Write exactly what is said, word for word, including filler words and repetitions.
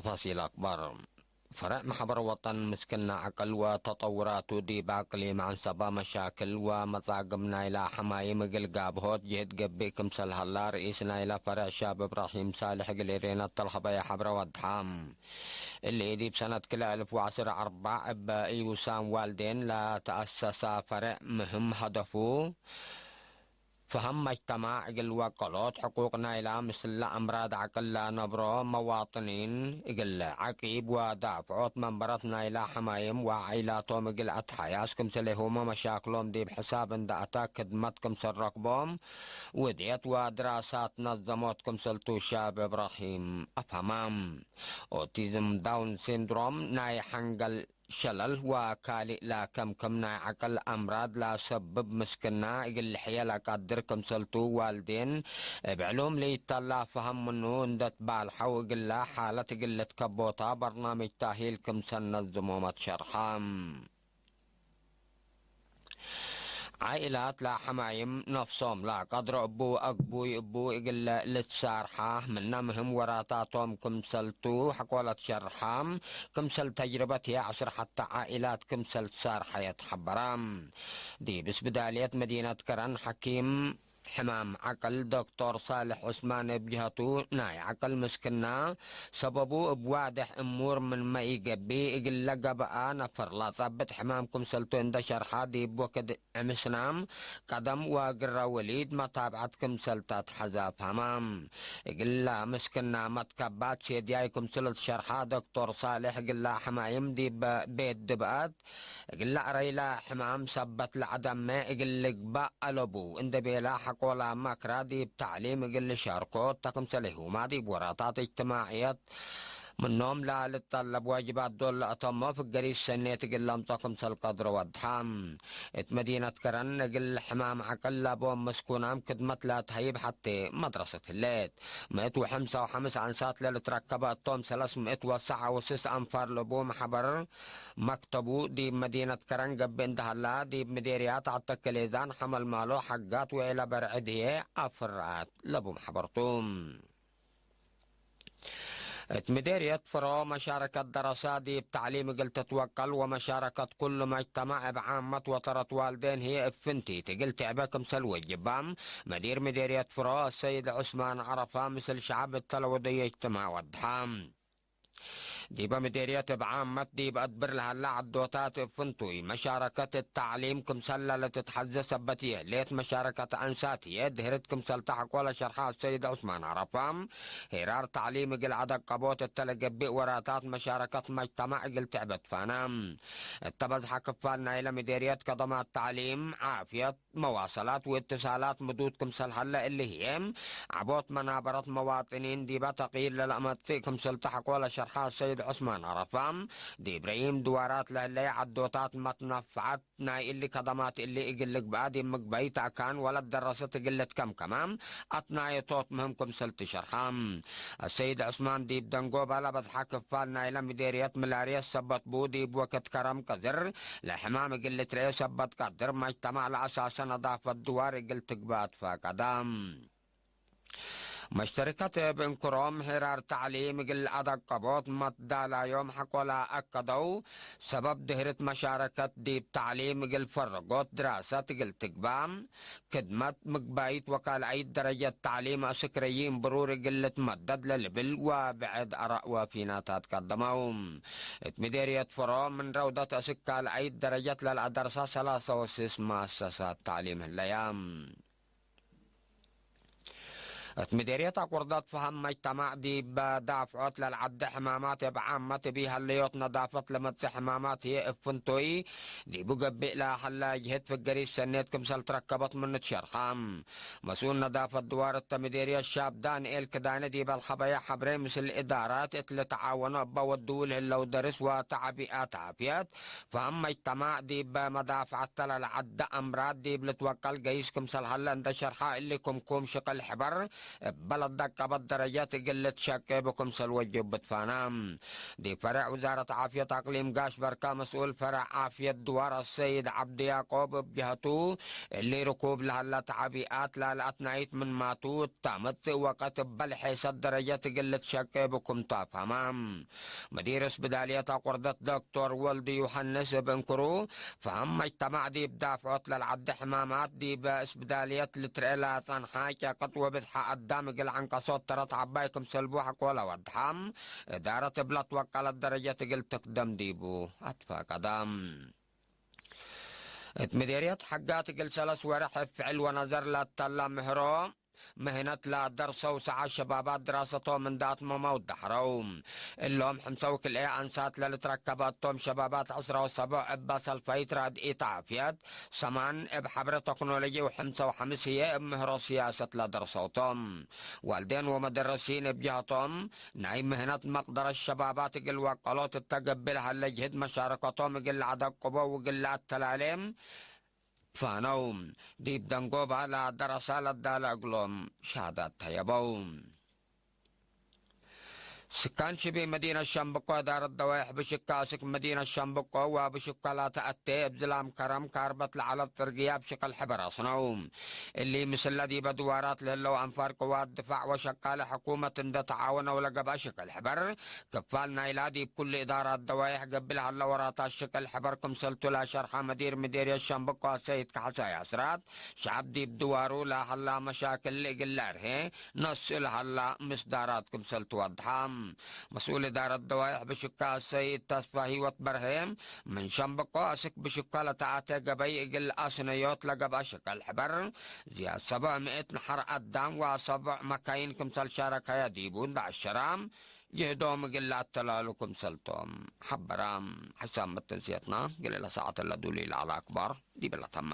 ተፋሲል አክበር። ፈረዕ መሕበር ወጠን ምስክና ዐቅል ወተጠውራቱ ዲብ አቅሊም ዐንሰበ መሻክል ወመጻግም ናይላ ሐማይም እግል ጋብሆት ጅህድ ገብእ ክምሰል ሀላ ርኢስ ናይላ ፈረዕ ሻብ እብራሂም ሳልሕ እግል ኤሬነት ተልሀበየ ሐብረ ወድሐ። እሊ ዲብ ሰነት ክልኤ እልፍ ወዐስር አርበዕ እበ ኢውሳም ዋልዴን ለተአሰሰ ፈረዕ ምህም ሀደፉ ፈሀም መጅተማዕ እግል ወቀሎት ሕቁቅ ናይላ ምስለ አምራድ ዐቅል ለነብሮ መዋጥኒን እግል ዐቂብ ወዳፍዖት መንበረት ናይላ ሐማይም ወዓኢላቶም እግል አትሓያስ ክምሰሌሁመ መሻክሎም ዲብ ሕሳብ እንደ አተ ክድመት ክምሰል ረክቦም ውዴት ወድራሳት ነዘሞት ክምሰልቱ ሻብ እብራሂም አፍሀማም። ኦቲዝም ዳውን ሲንድሮም ናይ ሐንገል ሸለል ወካልእ ለከምክም ናይ ዐቅል አምራድ ለሰብብ ምስክና እግል ልሕየ ለቀድር ክምሰልቱ ዋልዴን እብ ዕሉም ለኢተላ ፈሀም ምኑ እንደ ትባልሐው እግለ ሓለት እግል ልትከቦታ በርናምጅ ታሂል ክምሰል ነዝሞመት ሸርሐ። ዓኢላት ለሐማይም ነፍሶም ለቀድሮ እቡ አግቡይ እቡ እግል ልትሳርሓ ምነ ምህም ወራታቶም ክምሰልቱ ሐቆለት ሸርሓም። ክምሰል ተጅርበት ህዬ ዐስር ሐተ ዓኢላት ክምሰል ትሳርሐየት ሐበራ። ዲብ እስብዳልየት መዲነት ከረን ሐኪም ሕማም ዐቅል ዶክቶር ሳልሕ ዑስማን እብ ጀሀቱ፣ ናይ ዐቅል ምስክና ሰበቡ እብ ዋድሕ እሙር ምንመ ኢገብእ፣ እግለ ገብአ ነፈር ለጸብጥ ሕማም ክምሰልቱ እንደ ሸርሐ፣ ዲብ ወክድ ዕምስናም ቀደም ወግረ ወሊድ መታብዐት ክምሰል ተአትሐዘ አፍሀመ። እግለ ምስክና መትከባት ሴድያይ ክምሰል ትሸርሐ ዶክቶር ሳልሕ፣ እግለ ሐማይም ዲብ ቤት ድብአት እግለ አረይለ ሕማም ሰበት ለዐደመ እግል ልግበእ አለቡ እንዴ ቤለ ሐቆላ መክረ ዲብ ተዕሊም እግል ልሻርኮ እተ ክምሰሌሁመ ዲብ ወራታት እጅትማዕየት ምኖም ለልጠለብ ዋጅባት ዶል ለአተሞ ፍገሪት ሰኔት እግል ለምጾ ክምሰል ቀድሮ ወድሐ። እት መዲነት ከረን እግል ሕማም ዐቅል ለቦም ምስኩናም ክድመት ለትሀይብ ሐቴ መድረሰት ህሌት። ምእት ወሐምሳ ወሐምስ አንሳት ለልትረከበ እቶም ሰለስ ምእት ወሰዕ ወስስ አንፋር ለቡ መሕበር መክተቡ ዲብ መዲነት ከረን ገብእ እንደ ሀላ፣ ዲብ ምዴርያት አተከሌዛን ሐመልማሎ ሐጋት ወኤለ በርዕድ ህዬ አፍርአት ለቡ መሕበርቱ። እት ምዴርየት ፍሮ መሻረከት ደረሰ ዲብ ተዕሊም እግል ትትወቀል ወመሻረከት ኩሉ መጅተማዕ እብ ዓመት ወተረት ዋልዴን ህዬ እብ ፍንቲት እግል ትዕበ ክምሰል ወጅባ፣ መዲር ምዴርየት ፍሮ አሰይድ ዑስማን ዐረፋ ምስል ሸዐብ እተ ለወደየ እጅትማዕ ወድሐ። ዲበ ምዴርየት እብ ዓመት ዲብ አድብር ለሀላ ዐዶታት እብ ፍንቱይ መሻረከት እት ተዕሊም ክምሰል ለልትትሐዜ ሰበት ህዬ፣ ሌት መሻረከት አንሳት ህዬ ድህርት ክምሰል ተሐቆለ ሸርሐ አሰይድ ዑስማን ዐረፋ፣ ሄራር ተዕሊም እግል አደቀቦት እተ ለገብእ ወራታት መሻረከት መጅተማዕ እግል ትዕበ ትፋና። እተ በዝሐ ክፋል ናይለ ምዴርየት ከደማት ተዕሊም፣ ዓፍየት፣ መዋሰላት ወእትሳላት ምዱድ ክምሰል ሀለ እሊ ህዬ፣ ዐቦት መናበረት መዋጥኒን ዲበ ተቅይር ለለአመጽእ ክምሰል ተሐቆለ ሸርሐ አሰይድ ዑስማን ዐረፋ፣ ዲብ ረዪም ድዋራት ለህለየ ዐዶታት መትነፈዐት ናይ እሊ ከደማት እሊ እግል ልግበአ ዲብ ምግበይት አካን ወለት ደረሰት እግል ልትከምከመ አትናየቶት ምህም ክምሰል ትሸርሐ። አሰይድ ዑስማን ዲብ ደንጎበ ለበዝሐ ክፋል ናይለ ምዴርየት ምላርየት ሰበት ቡ፣ ዲብ ወክድ ከረም ቀድር ለሕማም እግል ልትረኤ ሰበት ቀድር መጅተማዕ ለአሳሰ ነዳፈት ድዋር እግል ትግበእ ትፈቀደ። መሽተርከት እብ እንክሮም ሄራር ተዕሊም እግል አደቀቦት መትዳላዮም ሐቆላ አከደው። ሰበብ ድህርት መሻረከት ዲብ ተዕሊም እግል ፈረጎት ድራሰት እግል ትግበእ፣ ክድመት ምግባይት ወካልአይት ደረጀት ተዕሊም አስክ ረዪም ብሩር እግል ልትመደድ ለልብል ወብዕድ አራእ ወፊናታት ቀደመው። እት ምዴርየት ፍሮ ምን ረውደት አስክ ካልአይት ደረጀት ለልአደርሳ ሰላሰ ወስስ መአሰሳት ተዕሊም ህለያ። እት ምዴርየት አቁርደት ፈሀም መጅተማዕ ዲብ ዳፍዖት ለልዐደ ሕማማት እብ ዓመት እብ ሀለዮት ነዳፈት ለመጽእ ሕማማት ህዬ እብ ፍንቱይ ዲቡ ገብእ ለሀለ ጅህድ ፍገሪት ሰኔት ክምሰል ትረከበት ምኑ ትሸርሐ። መስኡል ነዳፈት ድዋር እተ ምዴርየት ሻብ ዳንኤል ክዳነ ዲብ አልሀበየ ሐብሬ ምስል እዳራት እት ልትዓወኖ እበ ወድዉ ለህለው ደርስ ወተዐቢአት ዓፍየት ፈሀም መጅተማዕ ዲብ መዳፍዐት ለልዐደ አምራድ ዲብ ልትወቀል ገይስ ክምሰል ሀለ እንደ ሸርሐ፣ እሊ ክምኩም ሽቅል ሕበር እበ ለደቀበት ደረጀት እግል ልትሸቄቡ ክምሰል ወጅብ ብትፋና። ዲብ ፈሬዕ ውዛረት ዓፍየት አቅሊም ጋሽ በርካ መስኡል ፈረዕ ዓፍየት ድዋር አሰይድ ዐብድ ያቆብ እብ ጀሀቱ፣ እሊ ርኩብ ለሀለ ተዕቢኣት ላለ አትናይት ምንማቱ፣ እታመጽእ ወቀት እበ ለሔሰት ደረጀት እግል ልትሸቄቡ ክም ቱ አፍሀማ። መዲር እስብዳልየት አቁርደት ዶክቶር ወልዱ ዮሐንስ እብ እንክሩ፣ ፈሀም መጅተማዕ ዲብ ዳፍዖት ለልዐዴ ሕማማት ዲበ እስብዳልየት ልትርኤ ለጸንሐ ጨቅጥ ወብዝሐ አዳም እግል ዐንቀሶት ተረት ዐባይ ክምሰልቡ ሐቆ ለወድሐ፣ እዳረት እብ ለትወቀለት ደረጀት እግል ትክደም ዲቡ አትፋቀደ። እት ምዴርየት ሐጋት እግል ሰለስ ወርሕ እብ ፍዕል ወነዘር ለተለ ምህሮ፣ ምህነት ለደርሰው ሰዓ ሸባባት ድራሰቶም እንደ አትመመው ደሐረው። እሎም ሕምሰው ክልኤ አንሳት ለልትረከበ እቶም ሸባባት ዕስራ ወሰቡዕ እበ ሰልፋይት ራድኢት ዓፍየት፣ ሰማን እብ ሐብረ ተክኖሎጂ ወሕምሰው ሐምስ ህዬ እብ ምህሮ ስያሰት ለደርሰው ቶም። ዋልዴን ወመደረሲን እብ ጀሀቶም፣ ናይ ምህነት መቅደረት ሸባባት እግል ወቀሎት እተ ገብእ ለሀለ ጅህድ መሻረከቶም እግል ለአደቅቦ ወእግል ለአተላሌ፣ ፋነው። ዲብ ደንጎባ ለደረሰ ለዳለ እግሎም ሸሃዳት ተየበው። ስካን ሽቢ መዲነት ሸምብቆ እዳረት ደዋይሕ ብሽካ አስክ መዲነት ሸምብቆ ወብሽካ ላተ አቴ እብ ዝላም ከረም ካርበት ለዐለት ጽርግያ እብ ሽቅል ሕበር አስነው። እሊ ምስለ ዲበ ድዋራት ለህለው አንፋር ቅዋት ድፋዕ ወሸቃለ ሕኩመት እንደ ተዓወነው ለገብአ ሽቅል ሕበር ክፋል ናይላ ዲብ ኩሉ እዳራት ደዋይሕ ገብእ ለሀለ ወራታት ሽቅል ሕበር ክምሰልቱ ለሸርሐ መዲር ምዴርየት ሸምብቆ ሰይድ ካሕሳይ አስራት፣ ሸዐብ ዲብ ድዋሩ ለሀላ መሻክል እግል ለአርሄ ነስእ ለሀላ ምስዳራት ክምሰልቱ ወድሐ። መስኡል እዳረት ደዋይሕ ብሽካ ሰይድ ተስፋ ህይወት በርሄ፣ ምን ሸምብቆ አስክ ብሽካ ለተአቴ ገበይ እግል አስነዮት ለገብአ ሽቅል ሕበር፣ ዝያድ ሰብዕ ምእት ነሐር አዳም ወሰብዕ መካይን ክምሰል ሻረከየ ዲቡ እንደ አሸራ፣ ጅህዶም እግል ለአተላሉ ክምሰልቶም ሐበረ። ሕሳም መተንስየትና እግል ለሰዓት ለዱሊ ለዐለ አክባር ዲብ ለተመ።